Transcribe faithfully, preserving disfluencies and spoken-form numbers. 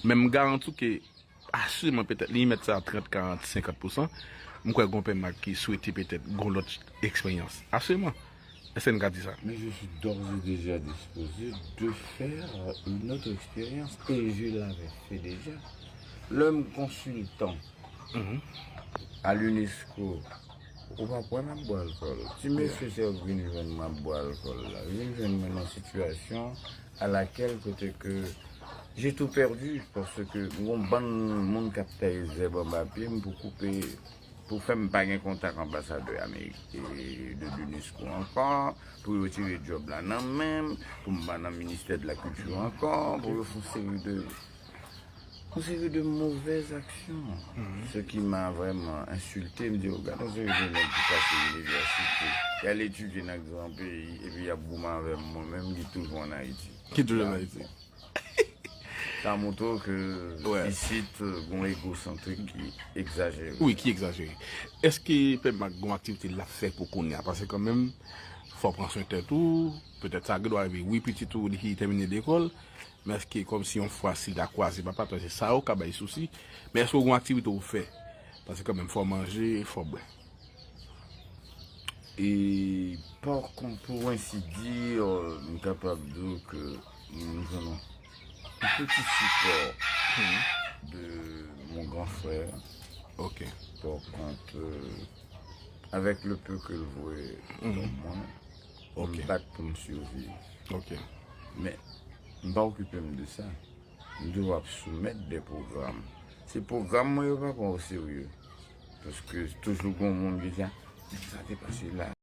Men m garanti w ke asireman, petèt, li mèt sa trant, karant, senkant pousan, m kwè gon pè mag ki swete petèt gon lòt eksperyans. Asireman. Èske n ka di sa? Mais je suis d'ores et déjà disposé de faire une autre expérience et je l'avais fait déjà. Lè m konsiltan à l'UNESCO, ou pa kwè m ap bwè alkòl. Ti mesye sa yo vin jwenn m ap bwè alkòl la. Vin jwenn mwen nan sitiyasyon à laquelle kote ke j'ai tout perdu parce que gon bann moun k ap taye zèb anba pye m pou koupe pou fè m pa gen kontak anbasadè Amerik e de l'UNESCO ankò, pou yo tire djòb la nan men m, pou m pa nan ministè de la kilti ankò, pou yo fè yon seri de yon seri de mauvaises actions. Ce qui m'a vraiment insulté, m di yo gade yon seri de nèg ki pase inivèsite, y al etidye nan gran peyi, epi y ap goumen avè m, mwen menm ki toujou ann Ayiti. Ki toujou ann Ayiti. Sa montre w ke isit gon egosantrik ki egzajere. Wi, ki egzajere. Èske pè mag gon aktivite l ap fè pou kounye a? Paske kanmenm, fò w pran swen tèt ou, petèt sa gen dwa rive wi pitit ou li ki tèmine lekòl, men èske kòmsi yon fwa si l ta kwaze papa, paske sa yo ka bay sousi, men èske w gon aktivite w fè? Paske kanmenm, fò w manje, fò w bwè. E pa kont, pou ensi di, m kapab di w ke m jwenn yon piti sipò de mon gran frè. Ok. Par kont, avèk le peu ke l voye donk mwen, m bat pou m siviv. Ok. Men, m pa okipe m de sa. M toujou ap soumèt de pwogram. Se pwogram mwen yo pa pran o serye. Paske toujou gon moun ki di, "Ah, nèg sa te pase la."